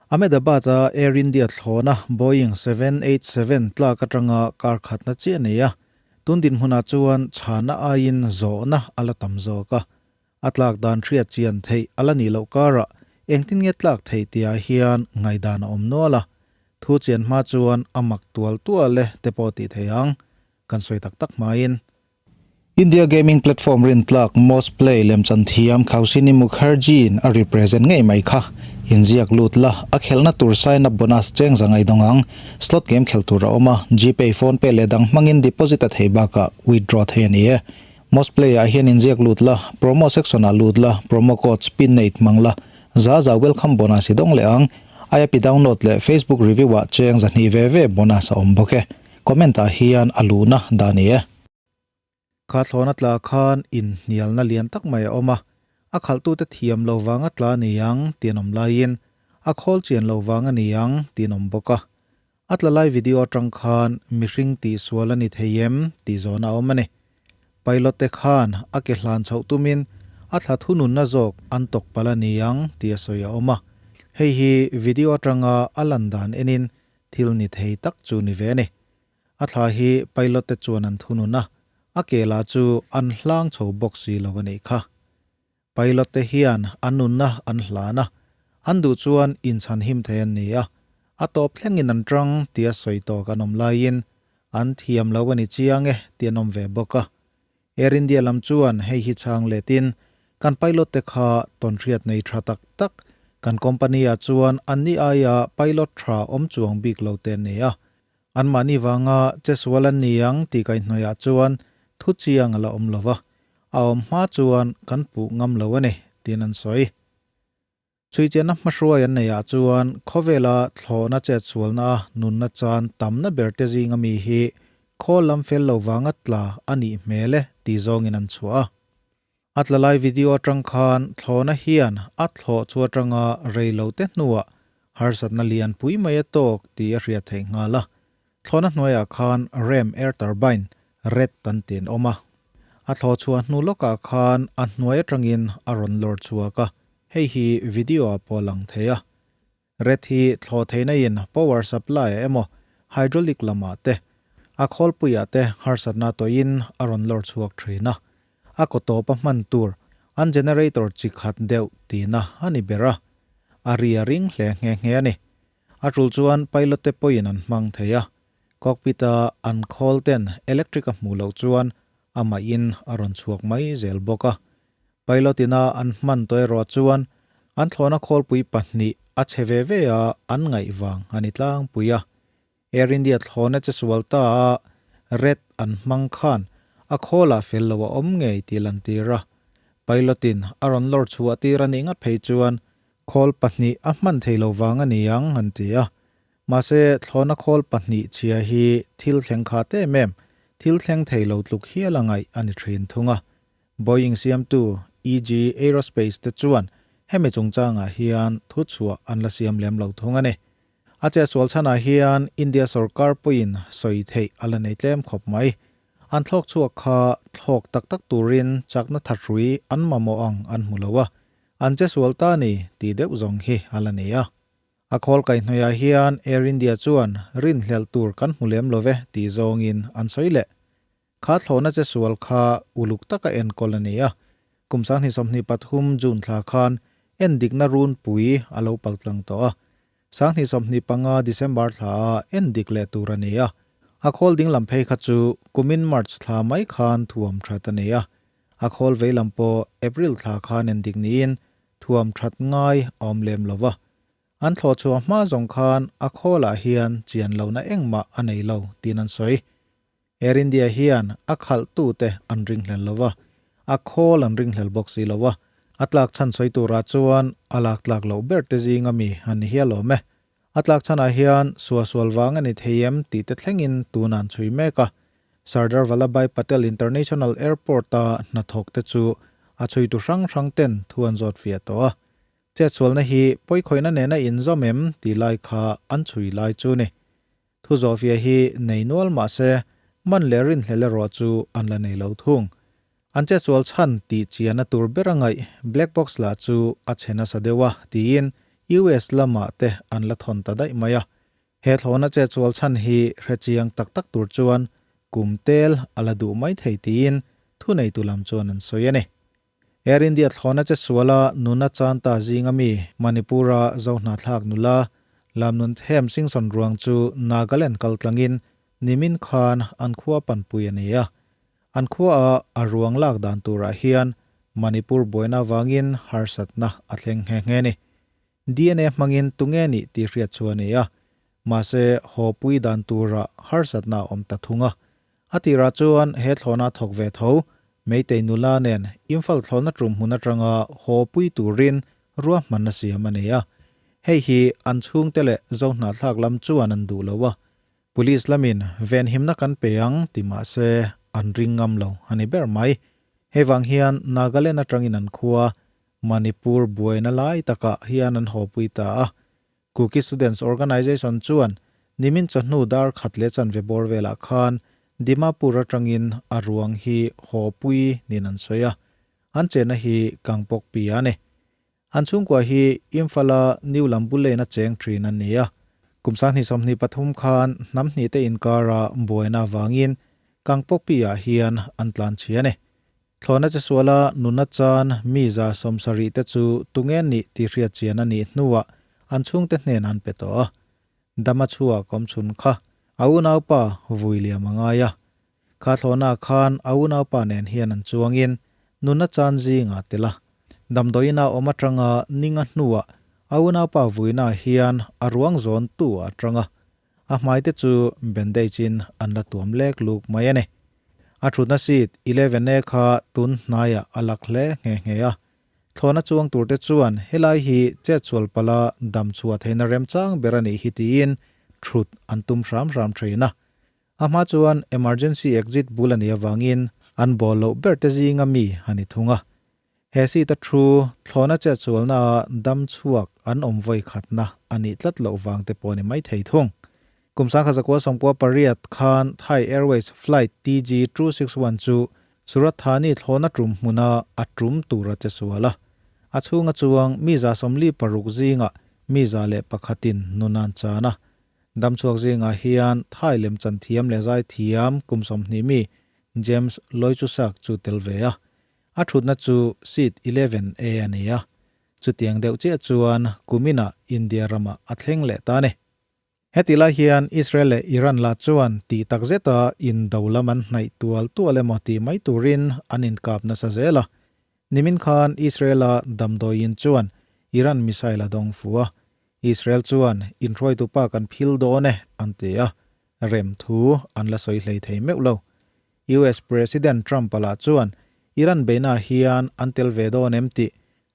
Ahmedabad-a Air India thlawna Boeing 787 tlak atanga kar khatna chiah a nei a, tun dinhmunah chuan chhana aiin zawhna a la tam zawk a. A tlak dan hriat chian theih a la nih loh karah engtin nge tlak theih tihah hian ngaihdan a awm nual a, thu chian hma chuan a mak tual tual e te pawh tih theih ang, kan sawi tak tak hmain. India gaming platform rintlak Mosplay lemchan thiam Kaushini Mukherjee-in a represent ngei mai kha. Inziak lut la, a khelhna tur sign up bonus cheng za ngaidawng ang. Slot game khelh tur a awm a, GPay, PhonePe leh dang hmangin deposit a thei bakah withdraw thei a ni e. Mosplay-ah hian inziak lut la, promo section-ah lut la, promo code SPIN8 hmang la, za za welcome bonus i dawng leh ang. App i download leh Facebook review-ah cheng 200 ve ve bonus a awm bawk e. Comment-ah hian a luhna dah a ni e. Kha thlawna tla khan inhnialna lian tak mai a awm a, a khalhtute thiam lo vanga tla a ni ang tih an awm laiin a khawl chian lo vang a ni ang tih an awm bawk a. A tla lai video atang khan mihring tihsual a ni thei em tih zawhna a awm a ni. Pilot te khan a ke hlan chhoh tumin a thla thununna zawk an tawk palh a ni ang tih a sawi a awm a. Hei hi video atanga a lan dan enin thil ni thei tak chu ni ve a ni. A thla hi pilot te chuan an thunun a, a ke lah chu an hlang chho bawk si lo a nih kha. Pilot te hian an nunna an hlan a, an duh chuan inchhan him thei an ni a, a tawp thlengin an tang tia sawi tawk an awm laiin an thiam lo a ni chiang e tih an awm ve bawk a. Air India lam chuan hei hi chhang letin kan pilot te kha tawnhriat nei tha tak tak, kan company ah chuan anni aia pilot tha awm chuang bik lo te an ni a, Anmahni vanga che sual an ni ang tih kaihhnawihah chuan thu chiang a la awm lo va, a awm hma chuan kan puh ngam lo a ni, tiin an sawi. Chhuichianna hmahruai an neihah chuan khawvela thlawhna chetsualna a nunna chan tamna berte zinga mi hi khawl lam fel lo vanga tla a nih hmel e tih zawngin an chhuah a. A tla lai video atang khan thlawhna hian a thlawh chu atanga rei lo te hnuah harsatna lian pui mai a tawk tih a hriat theih nghal a. Thlawhna hnuaiah khan ram air turbine red an ti an awm a. A thlawh chhuah hnu lawkah khan a hnuai atangin a rawn lawr chhuak a, hei hi video ah pawh a lang thei a. Red hi thlawh theihna in power supply ah emaw hydraulic lamah te, a khawlpuiah te harsatna tawhin a rawn lawr chhuak thin a. A kaw tawpa hman tur an generator chi khat deuh tihna a ni ber a. A ri a ring hle nghe nghe a ni. A tul chuan pilot te pawhin an hmang thei a. Cockpit a an khawl ten electric a hmuh loh chuan amahin a rawn chhuak mai zel bawk a. Pilot ina an hman tawh erawh chuan an thlawhna khawlpui pahnih a chhe ve ve a an ngaih vang a ni tlangpui a. Air India thlawhna che sual ta a red an hmang khan a khawlah fel lo a awm ngei tih lantir a. Pilot in a rawn lawr chhuah tir a nih ngat phei chuan khawl pahnih a hman thei lo vang a ni ang an ti a. Mahse thlawhna khawl pahnih chhia hi thil thleng khat em em, thil thleng thei lo tluk hial a ngaih a ni thin thung a. Boeing siamtu EG Aerospace te chuan hemi chungchangah hian thuchhuah an la siam lem lo thung a ni. A chetsual chhanah hian India sorkar pawhin sawi theih a la nei tlem khawp mai. An thlawk chhuak kha thlawk tak tak turin chakna thathrui an mamawh ang an hmu lo a, an chesual ta ni tih deuh zawng hi a la ni a. A khawl kaihhnawihah hian Air India chuan rinhlelh tur kan hmu lem lo ve tih zawngin an sawi leh. Kha thlawhna che sual kha uluk taka enkawl a ni a, kum 2023 June thla khan endikna runpui a lo paltlang tawh a, 2025 December thla a endik leh tur a ni a, a khawl ding lam phei kha chu kumin March thla mai khan thuam that a ni a, a khawl vei lam pawh April thla khan endik niin thuam that ngai a awm lem lo va. An thlawh chhuah hma zawng khan a khawlah hian chian lohna engmah a nei lo tiin an sawi. Air India hian a khalhtute an ringhlel lo va, a khawl an ringhlel bawk si lo a, a tlak chhan sawi turah chuan a lak tlak loh ber te zinga mi an ni hial awm e. A tlak chhanah hian suahsual vang a ni thei em tih te thlengin tun an chhui mek a. Sardar Vallabhbhai Patel International Airport-a hnathawk te chu a chhuitu hrang hrang ten thu an zawt fiah tawh a. Chetsualna hi pawikhawihna nena inzawm em tih lai kha an chhui lai chu ni. Thu zawhfiah hi nei nual mah se, man leh rinhlel erawh chu an la nei lo thung. An chetsual chhan tih chiahna tur ber a ngaih black box lah chu a chhe nasa deuh a, tiin US lamah te an la thawn ta daih mai a. He thlawhna che chual chhan hi hrechiang tak tak tur chuan kum tel a la duh mai thei tiin thuneitu lam chuan an sawi a ni. Air India thlawhna che suala nuna chan ta zinga mi Manipur-a Zohnathlak nula Lamnunthem Singson ruang chu Nagaland kal tlangin nimin khan an khua panpui a ni a. An khuaah a ruang lak dan turah hian Manipur buaina vangin harsatna a thleng nghe nghe a ni. DNA hmangin tunge nih tih hriat chu a ni a, mahse haw pui dan turah harsatna a awm ta thung a. A tirah chuan he thlawhna thawk ve tho Meitei nula nen Imphal thlawhna tum hmun atanga haw pui turin ruahmanna siam a ni a. Hei hi an chhungte leh Zohnahthlak lam chuan an duh lo a, Police lamin venhimna kan pe ang ti mahse an ring ngam lo a ni ber mai. Hei vang hian Nagaland atangin an khua Manipur buaina lai takah hian an hawpui ta a. Kuki Students Organisation chuan nimin chawhnu dar khat leh chanve bawr velah khan Dimapur atangin a ruang hi hawpui niin an sawi a. An chenna hi Kangpokpi a ni. An chhungkua hi Imphal-a New Lambu Lane-a cheng thin an ni a. Kum 2023 khan hnam hnihte inkara buaina avangin Kangpokpi-ah hian an tlan chhi a ni. Thlawhna che suala nuna chan mi 70 te chu tunge nih tih hriat chian a nih hnuah an chhungte hnen an pe tawh a. Dama chhuak awm chhun kha a unaupa vui liam a ngai a. Kha thlawhna khan a unaupa nen hian an chuangin nuna chan zingah tel a. Damdawiina awm atanga ninga hnuah a unaupa vuina hian a ruang zawn tu a tang a. A hmaite chu bandage in an la tuam lek luk mai a ni. A thutna seat 11 A kha tun hnaiah a lak hle nghe nghe a. Thlawhna chuang turte chuan helai hi chetsual pala dam chhuah theihna remchang ber a nih hi tiin thut an tum hram hram thin a. A hma chuan emergency exit bul a nih avangin an bawl loh ber te zinga mi a ni thung a. He seat a thu thlawhna chetsualna ah dam chhuak an awm vawi khatna a nih tlat loh vang te pawh a ni mai thei thung. Kum 1998 khan Thai Airways flight TG 261 chu Surat Thani thlawhna tum hmuna a tum tur a che sual a. A chhunga chuang mi 46 zingah mi 101 in nun an chan a. Damchhuak zingah hian Thai lemchan thiam leh zai thiam kum 20 mi James Loichusak chu tel ve a. A thutna chu seat 11 A a ni a. Chutiang deuh chiah chuan kuminah India ramah a thleng leh ta a ni. Heti lai hian Israel leh Iran lah chuan tih tak zeta indo lam an hnaih tual tual emaw tih mai turin an inkap nasa zel a. Nimin khan Israel-a damdawiin chuan Iran missile a dawng fu a. Israel chuan inhruaitu pa kan phil dawn e an ti a, rem thu an la sawi hlei thei meuh lo. US President Trump-a lah chuan Iran beihnaah hian an tel ve dawn em tih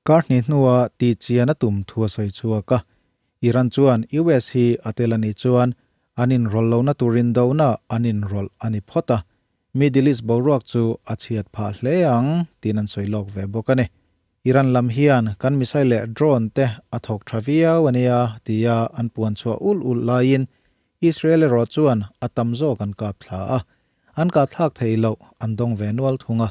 kar hnih hnua tihchian a tum thu a sawi chhuak a. Iran chuan US hi a tel a nih chuan an inrawlh lohna turin dona an inrawlh a ni phawt a, Middle East boruak chu a chhiat phah hle ang tiin an sawi lawk ve bawk a ni. Iran lam hian kan missile leh drone te a thawk tha viau a nia tia an puan chhuah ulh ulh laiin Israel erawh chuan a tam zawk an kap thla a, an kah thlak thei loh an dawng ve nual thung a.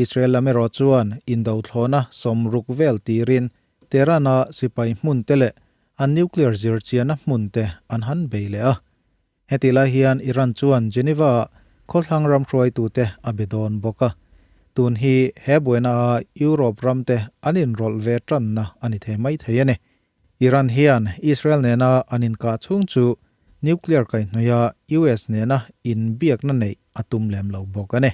Israel lam erawh chuan indo thlawhna 60 vel tirin Tehran-a sipai hmun te leh an nuclear zirchianna hmun te an han bei leh a. Hetih lai hian Iran chuan Geneva-ah khawthlang ram hruaitute a be dawn bawk a. Tun hi he buaina-a Europe ramte an inrawlh ve tanna a ni thei mai thei a ni. Iran hian Israel nena an inkah chhung chu nuclear kaihhnawih a US nena inbiakna neih a tum lem lo bawk a ni.